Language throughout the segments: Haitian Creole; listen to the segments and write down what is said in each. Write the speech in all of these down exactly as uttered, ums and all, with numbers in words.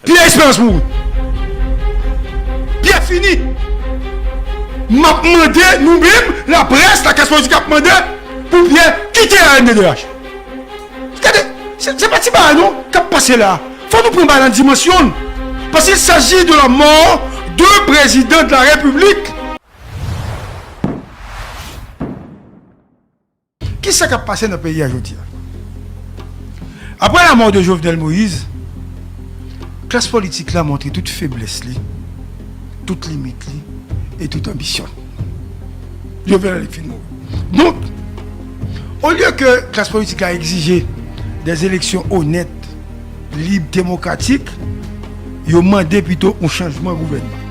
Pierre Espérance mouri. Pierre fini. M ap mande nou menm, laprès, laklas politik ap mande pou Pierre kite A N D D H. Gade, se, se pa ti bagay non k ap pase la. Fò nou pran bagay nan dimansyon l. Parce qu'il s'agit de la mort de président de la République. Kisa k ap pase nan peyi a jodi a? Après la mort de Jovenel Moïse, klas politik la montre tout feblès li, tout limit li e tout anbisyon l. Jovenel fin mouri. Donk, olye ke klas politik la egzije des élections honnêtes, libres, démocratiques, yo mande pito yon chanjman gouvènman.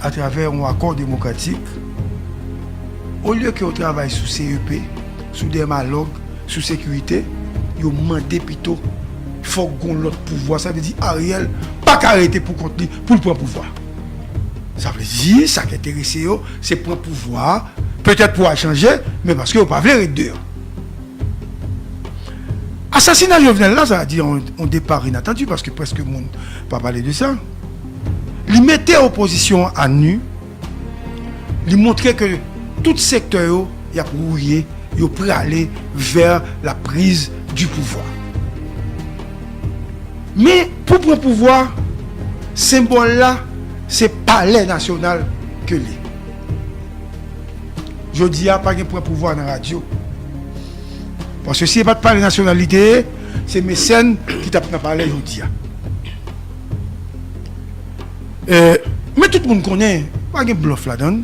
Atravè yon akò demokratik, olye ke yo travay sou C E P, sou dèmalòg, sou sekirite, yo mande pito fòk gon lòt pouvwa. Sa vle di Ariel pa ka rete pou kont li pou l pran pouvwa. Sa vle di, sa k enterese yo, se pran pouvwa a, petèt pou al chanje, men paske yo pa vle ret deyò. Asasina Jovenel la, sa a di yon, yon depa inatandi, paske prèske moun pa pale de sa. Li mete opozisyon an a nu, li montre ke tout sektè yo, y ap wouye, yo prale vè la priz di pouvwa. Men, pou pran pouvwa, senbòl la, se palè nasyonal ke l ye. Jodi a, pa gen pran pouvwa nan radyo. Paske si e pa t palè nasyonal li te ye, se Mesèn ki t ap nan palè jodi a. E, men tout moun konnen, pa gen blòf ladan l,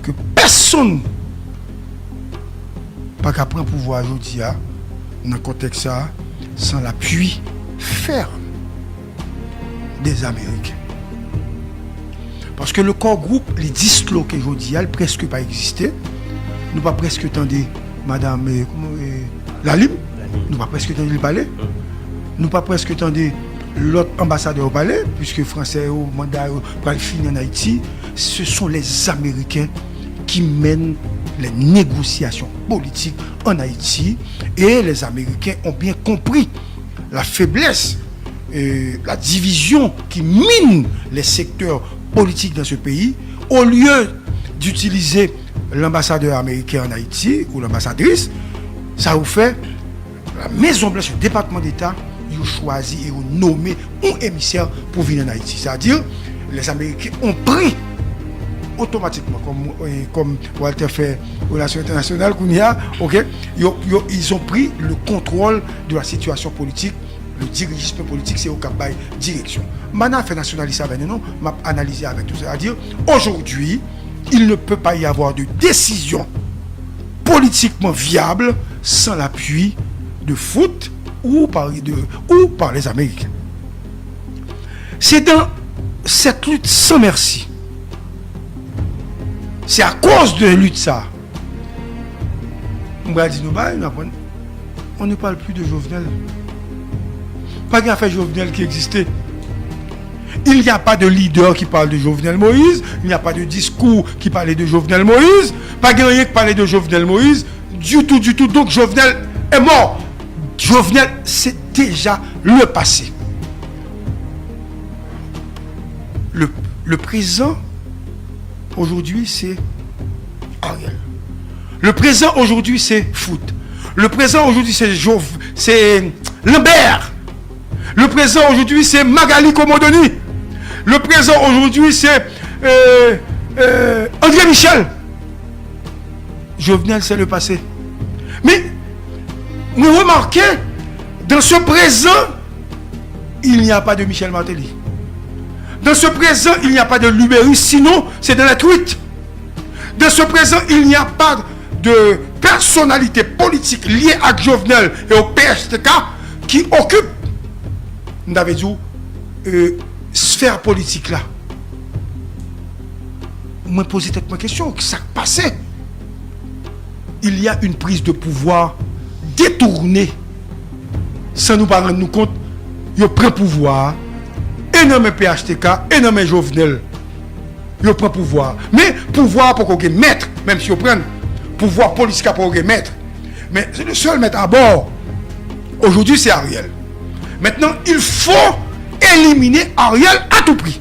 ke pèsonn pa ka pran pouvwa a jodi a, nan kontèks sa a, san lapui fèm des Américains. Paske le core group, li disloke jodi a, li prèske pa egziste. Nou pa prèske tande madanm, eh, kòman, eh, Lalim. Nou pa prèske tande li pale. Nou pa prèske tande lòt anbasadè yo pale, puiske fransè yo, manda yo pral fini ann Ayiti. Ce sont les Américains qui mènent les négociations politiques en Haïti et les Américains ont bien compris la faiblesse, euh, la division qui mine les secteurs politiques dans ce pays. Au lieu d'utiliser l'ambassadeur américain en Haïti ou l'ambassadrice, sa yo fè, la Maison Blanche, le Département d'État, yo chwazi e yo nome yon emisè pou vin ann Ayiti. Sa di, les Américains ont pris automatiquement, comme, euh, comme Walter fait relations internationales, kounye a, ok, yo, yo, ils ont pris le contrôle de la situation politique, le dirigisme politique, se yo k ap bay direksyon. M pa nan afè nasyonalis avè nou, non, m ap analize avèk tout sa. Sa di, aujourd'hui, il ne peut pas y avoir de décision politiquement viable sans l'appui de foot ou par, de, ou par les Américains. C'est dans cette lutte sans merci, c'est à cause de lutte sa, m pral di nou bagay, nou aprann. On ne parle plus de Jovenel. Pa gen afè Jovenel ki egziste. Il n'y a pas de leader qui parle de Jovenel Moïse, il n'y a pas de discours qui parle de Jovenel Moïse, pa gen anyen ki pale de Jovenel Moïse, du tout, du tout. Donc Jovenel est mort. Jovenel, c'est déjà le passé. Le, le présent, aujourd'hui, c'est Ariel. Le présent, aujourd'hui, c'est foot. Le présent, aujourd'hui, c'est Jov-, c'est Lambert. Le présent, aujourd'hui, c'est Magalie Comodoni. Le présent, aujourd'hui, c'est, euh, euh, André Michel. Jovenel, c'est le passé. Mais, mais remarquez, dans ce présent, il n'y a pas de Michel Martelly. Dans ce présent, il n'y a pas de Luberice, sinon c'est dans les tweets. Dans ce présent, il n'y a pas de personnalité politique liée à Jovenel et au P H T K qui occupe, m ta vle di w, euh, sphère politique là. Mwen poze tèt mwen kesyon, ki sa k pase? Il y a une prise de pouvoir détournée. San nou pa rann nou kont, yo pran pouvwa a, e nan men P H T K, e nan men Jovenel. Yo pran pouvwa a. Men pouvwa a poko gen mèt, menm si yo pran l. Pouvwa politik la poko gen mèt. Men le seul maître à bord aujourd'hui, c'est Ariel. Maintenant, il faut éliminer Ariel à tout prix.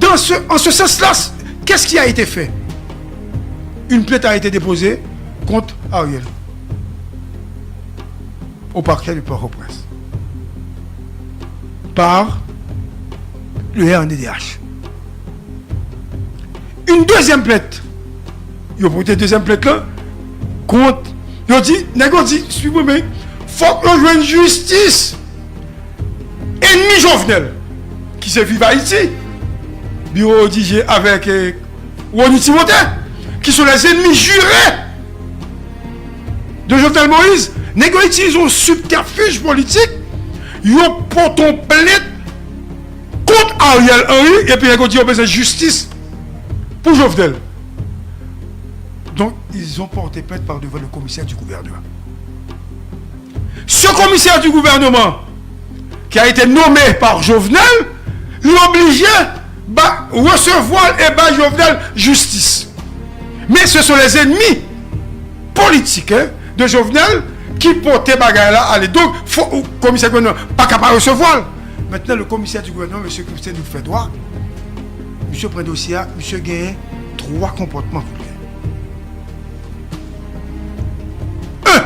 Dans ce, en ce sens-là, qu'est-ce qui a été fait? Une plainte a été déposée contre Ariel au parquet de Port-au-Prince par le R N D D H. Une deuxième plainte. Yo pote dezyèm plent lan kont, yo di, nèg yo di, si w renmen, fòk yo jwenn jistis ennmi Jovenel, ki se Viv Ayiti, biwo yo dirije avèk, eh, Rony Timothée, qui sont les ennemis jurés de Jovenel Moïse. Nèg yo itilize yon subterfuge politik, yo pote yon plent kont Ariel Henry, epi nèg yo di yo bezwen jistis pou Jovenel. Donc, ils ont porté plainte par devant le commissaire du gouvernement. Ce commissaire du gouvernement, qui a été nommé par Jovenel, li oblije ba, resevwa l e bay Jovenel jistis. Men se son lèzenmi politik, hein, de Jovenel ki pote bagay la ale. Donk, fò, komisè gouvènman pa ka pa resevwa l. Maintenant, le commissaire du gouvernement, monsieur Christian, nous fait droit. Misye pran dosye a, misye genyen twa konpòtman pou l genyen. Un,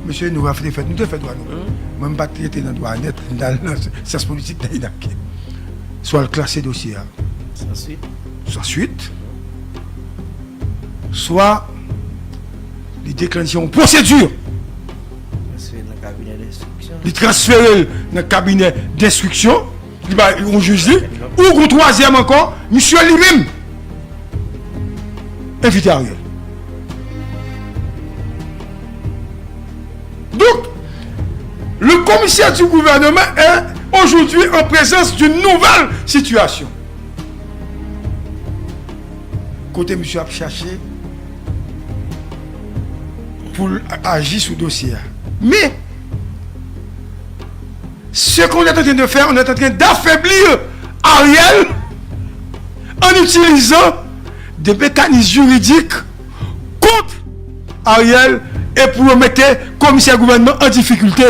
mesye, nou pa te fè, nou te fè dwa nou. Mwen, m pa t rete nan dwa nèt, m t al nan syans politik nan INAC. Swa l klase dosye a. Sanswit. Sanswit. Swa li deklanche yon pwosedi. Transfere nan kabinè denstriksyon. Li transfere l nan kabinè denstriksyon. Li ba yon jij li, ou gon twazyèm ankò, misye li menm envite Ariel. Donc, le commissaire du gouvernement est aujourd'hui en présence d'une nouvelle situation. Kote misye ap chache pou l aji sou dosye a. Men, ce qu'on est en train de faire, on est en train d'affaiblir Ariel en utilisant des mécanismes juridiques contre Ariel et pour mettre commissaire gouvernement en difficulté.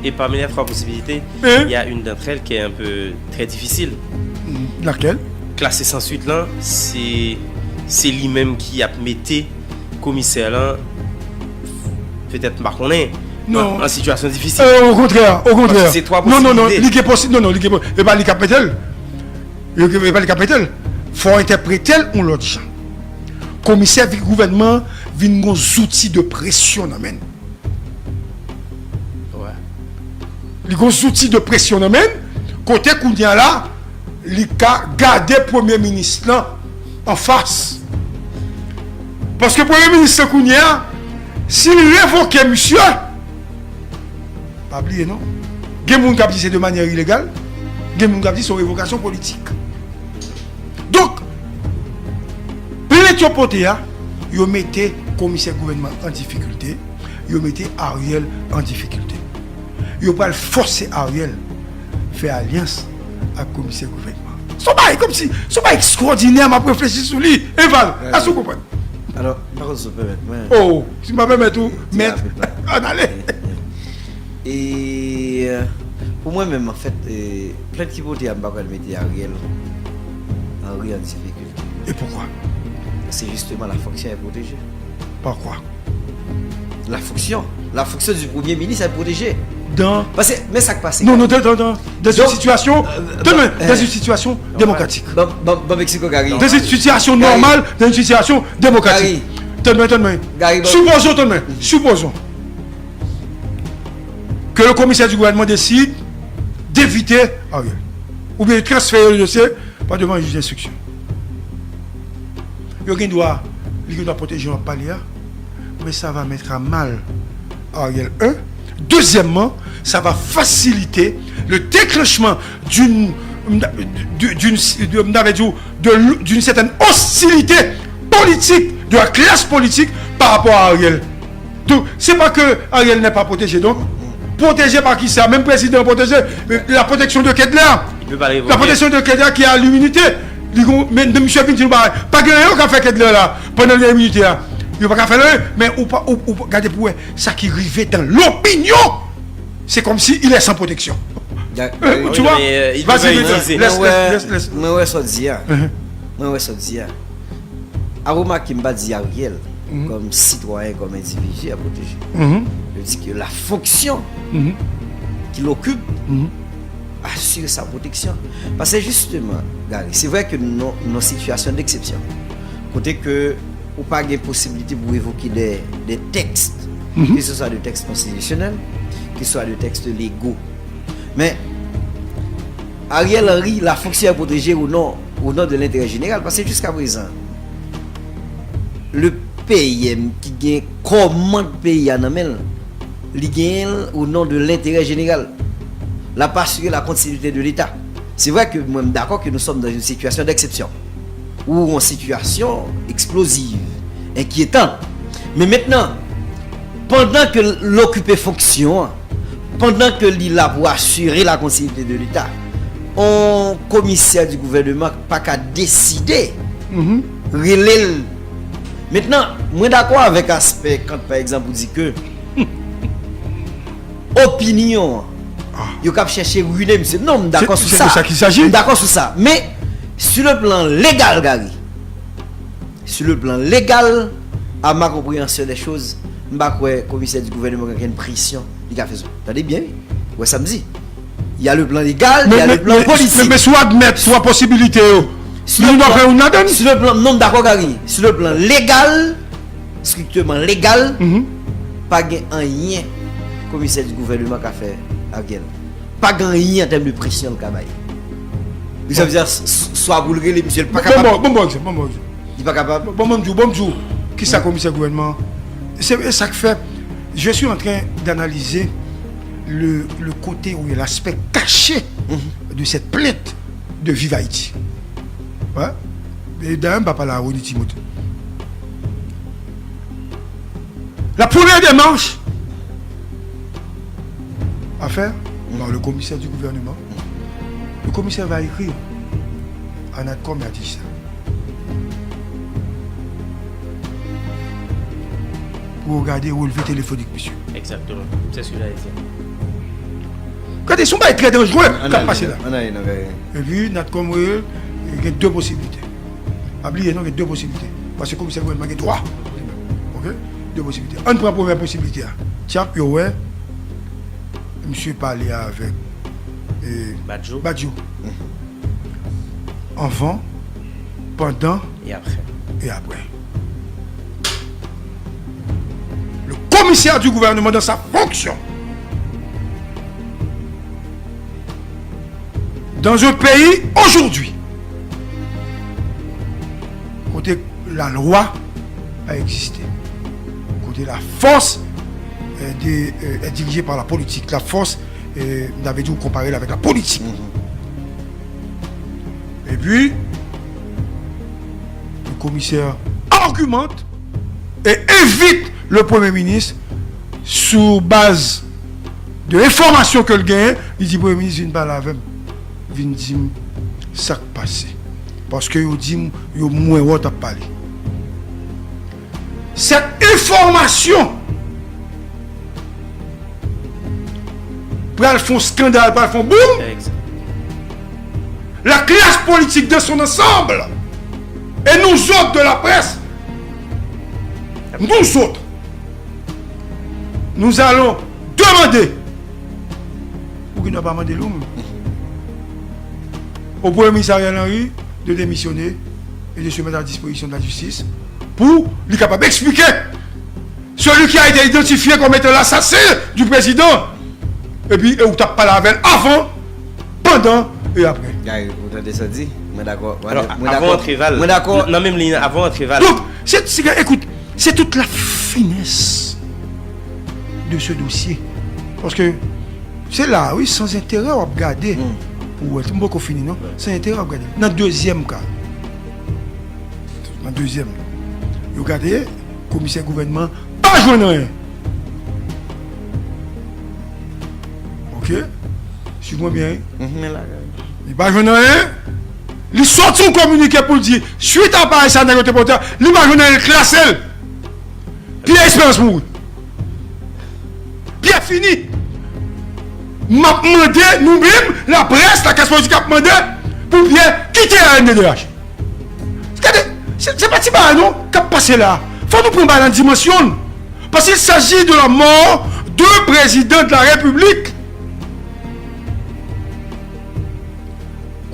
Et parmi les trois possibilités, hein? Il y a une d'entre elles qui est un peu très difficile. Laquelle? Klase sanswit lan, se, se li menm ki ap mete komisè lan, petèt, m pa konnen, non, an, an sitiyasyon difisil. Euh, au contraire, au contraire. Paske se twa posiblite. Non, non, non, li gen posi-, non, non, li gen po-, e pa li k ap mete l. E pa li k ap mete l. Fò entèprete l yon lòt jan. Komisè vi-, gouvènman vin gon zouti de presyon nan men l. Li gon zouti de presyon nan men l, kote kounye a la, li ka gade premye minis lan anfas. Paske premye minis lan kounye a, si l revoke misye, pa bliye non, gen moun k ap di se de manyè ilegal, gen moun k ap di se yon revokasyon politik. Donk, plent yo pote a, yo mete komisè gouvènman an difikilte, yo mete Ariel an difikilte. Yo pral fòse Ariel fè alyans ak komisè gouvènman. Se yon bagay kòmsi, se yon bagay ekstwòdinè, m ap reflechi sou li. Eval, èske w konprann? Alò, m pa konn si w pèmèt mwen. Oh, si m pa pèmèt ou, mèt, ann ale. E, euh, pou mwen menm, anfèt, e, plent ki pote a, m pa kwè l mete Ariel Henry an difikilte. Et pourquoi? Se jisteman la fonction est protégée. Par quoi? La fonction. La fonction du premier ministre est protégée. Dans... Paske, men sa k pase. Non, non, dans, dans, dans, dans une situation, euh, dans, dans une situation démocratique. Ban, ban, ban Mexico Gary. Dans une situation normale, dans une situation démocratique. Tann mwen, tann mwen. Supposons, tann mwen. Supposons que le commissaire du gouvernement décide d'éviter Ariel. Ou bien de transférer le dossier par devant un juge d'instruction. Yo gen dwa, li gen dwa pwoteje w ap pale a, mais ça va mettre à mal Ariel, un. Deuxièmement, ça va faciliter le déclenchement d'une, d'une, d'une, d'une certaine hostilité politique de la classe politique par rapport à Ariel. Donk, se pa ke Ariel n'est pas protégé. Donk, pwoteje pa kisa? Menm prezidan pwoteje, la protection de Kedler. Li pe pa revoke. La protection de Kedler ki a l'immunité. Li gon, men, men misye vin di nou bagay. Pa gen anyen yo ka fè Kedler la, pandan l gen iminite a. Yo pa ka fè l, men ou pa, ou, ou gade pou wè sa ki rive dans l'opinion. C'est comme si il est sans protection. Tu vois? Vas-y, mwen wè sa w di a. Mwen wè sa w di a. A remake, m pa di Ariel kòm sitwayen, kòm endividi a pwoteje. Yo di ke la fonction qu'il occupe assure sa protection. Paske jisteman, Gary, se vre ke nou nan yon sitiyasyon d'exception. Kote ke ou pa gen posibilite pou evoke de, de tèks, ke se swa de tèks konstitisyonèl, ke se swa de tèks lego. Men, Ariel Henry, la fonction est protégée au nom, au nom de l'intérêt général. Paske jiska prezan, le P M ki gen kòmand peyi a nan men l, li genyen l au nom de l'intérêt général. L ap asire la continuité de l'État. Se vre ke mwen m dakò ke nous sommes dans une situation d'exception ou yon sitiyasyon eksploziv, enkyetan. Men mentnan, pandan ke l okipe fonksyon an, pandan ke li la pou asire la continuité de l'État, yon komisè du gouvèneman pa ka deside rele l. Mentnan, mwen dakò avèk aspè kan, pa egzanp, ou di ke opinyon an, yo k ap chèche rine misye. Non, m dakò sou sa. M dakò sou sa. Men, sur le plan légal, Gary, sur le plan légal, à ma compréhension des choses, m pa kwè komisè du gouvèneman gen okenn presyon li ka fè sou. Tande byen, wi. Ou wè sa m di? Il y a le plan légal, il y a le plan politique. Men, men si w admèt twa posibilite yo, nou dwe fè youn ladan l. Sur le plan, non, m dakò, Gary. Sur le plan légal, strictement légal, pa gen anyen komisè du gouvèneman ka fè Ariel. Pa gen anyen an tèm de presyon l ka bay. Sa vle di, swa pou l rele misye, l pa kapab. Bon, bon, bon, bon, bon, bon. Li pa kapab. Bon, bon, di w, bon, di w, ki sa komisè gouvènman, se sa k fè, je suis en train d'analyser le, le côté ou l'aspect caché de cette plainte de Vive Haïti. Ouais. E dayè, m pa pale a Rony Timothée. La première démarche à faire, non, le commissaire du gouvernement, le commissaire va écrire à Natcom et à Digicel. Pou yo gade relve telefonik misye. Exactement. C'est ce que j'allais dire. Gade, se yon bagay trè danjere k ap pase la. Epi, Natcom, wi, gen de posiblite. Pa bliye non, gen de posiblite. Paske komisè gouvènman gen twa. Ok? De posiblite. Ann pran premyè posiblite a. Tchap, yo wè. Misye pale avèk, eh, Badjo. Badjo. Anvan, pandan e aprè. Le commissaire du gouvernement dans sa fonction. Dans un pays aujourd'hui, kote la loi pa egziste, kote la force est, de, euh, est dirigée par la politique, la force, euh, m ta vle di w konpare l avèk la politik. Epi, le commissaire argumente et invite le Premier ministre sou baz de enfòmasyon ke l genyen, li di Premye Minis vin pale avè m, vin di m sa k pase. Paske yo di m, yo mwen wè w t ap pale. Cette information pral fè yon skandal, pral fè yon boum. La classe politique dans son ensemble et nous autres de la presse, nous autres, nous allons demander, ou ki nou pa mande l ou menm, au Premier ministre Ariel Henry de démissionner et de se mettre à disposition de la justice pou li kapab eksplike celui qui a été identifié comme étant l'assassin du président. Epi, e ou t ap pale avè l avan, pandan e aprè. Gary, ou tande sa di? Mwen dakò. Mwen dakò. Avan antre Val. Mwen dakò. Nan menm liy nan, avan antre Val. Donk, se, se, ekout, se tout la finesse de ce dossier. Paske se la, wi, sans intérêt w ap gade pou wè. M poko fini, non? Sans intérêt w ap gade. Nan dezyèm ka, nan dezyèm, yo gade, komisè gouvènman pa jwenn anyen. Ok? Swiv mwen byen, wi. Li pa jwenn anyen. Li sòti yon kominike pou l di, suite à bagay sa nèg yo te pote a, li pa jwenn anyen, l klase l. Pierre Espérance mouri. Pierre fini. M ap mande, nou menm, laprès, laklas politik ap mande pou Pierre kite RNDDH. Gade, se, se pa ti bagay non k ap pase la. Fò nou pran bagay nan dimansyon l. Parce qu'il s'agit de la mort d'un président de la République.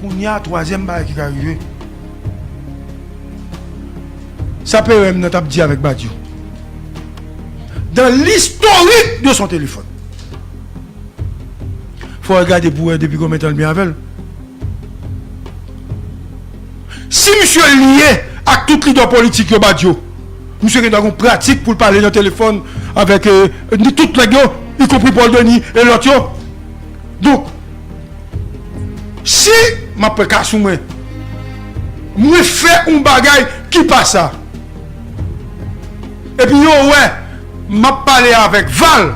Kounye a, twazyèm bagay ki ka rive. Sa P E M nan t ap di avèk Badio. Dans l'historique de son téléphone. Fò w gade pou wè depi konbyen tan l byen avè l. Si misye lye ak tout lidè politik yo, Badio, misye gen dwa gon pratik pou l pale nan telefòn avèk, euh, ni tout nèg yo, ikonpri Paul Denis e lòt yo. Donk, si m ap pran ka sou mwen, mwen fè yon bagay ki pa sa, epi yo wè m ap pale avèk Val,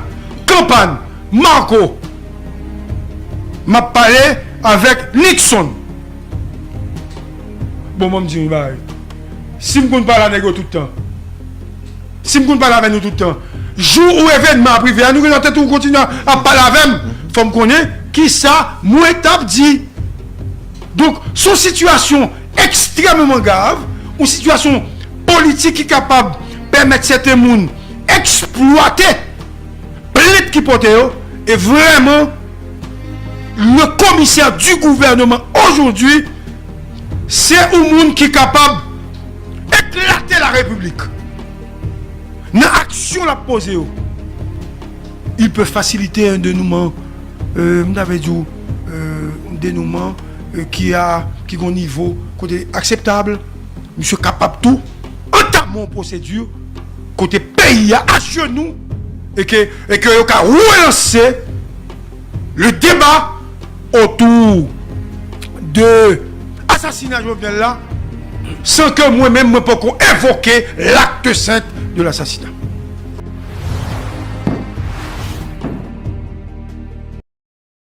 Kanpann, Marco, m ap pale avèk Nixon. Bon, ban m di yon bagay. Si m konn pale a nèg yo tout tan, si m konn pale avè nou tout tan, jou ou evènman ap rive a, nou gen nan tèt ou kontinye ap pale avè m, fò m konnen kisa mwen t ap di. Donk, se yon sitiyasyon ekstrèmeman grav, yon sitiyasyon politik ki kapab pèmèt sèten moun eksplwate plent ki pote yo, e vrèman, le commissaire du gouvernement aujourd'hui, se yon moun ki kapab eklate la repiblik nan aksyon l ap poze yo. Il peut faciliter un dénouement, euh, m ta vle di w, euh, un dénouement, euh, ki a, ki gon nivo kote akseptab. Misye kapab tou antame yon pwosedi kote peyi a ajenou e ke, e ke yo ka relanse le débat autour de asasina Jovenel la, san ke mwen menm, mwen poko evoke l'acte cinq de l'assassinat.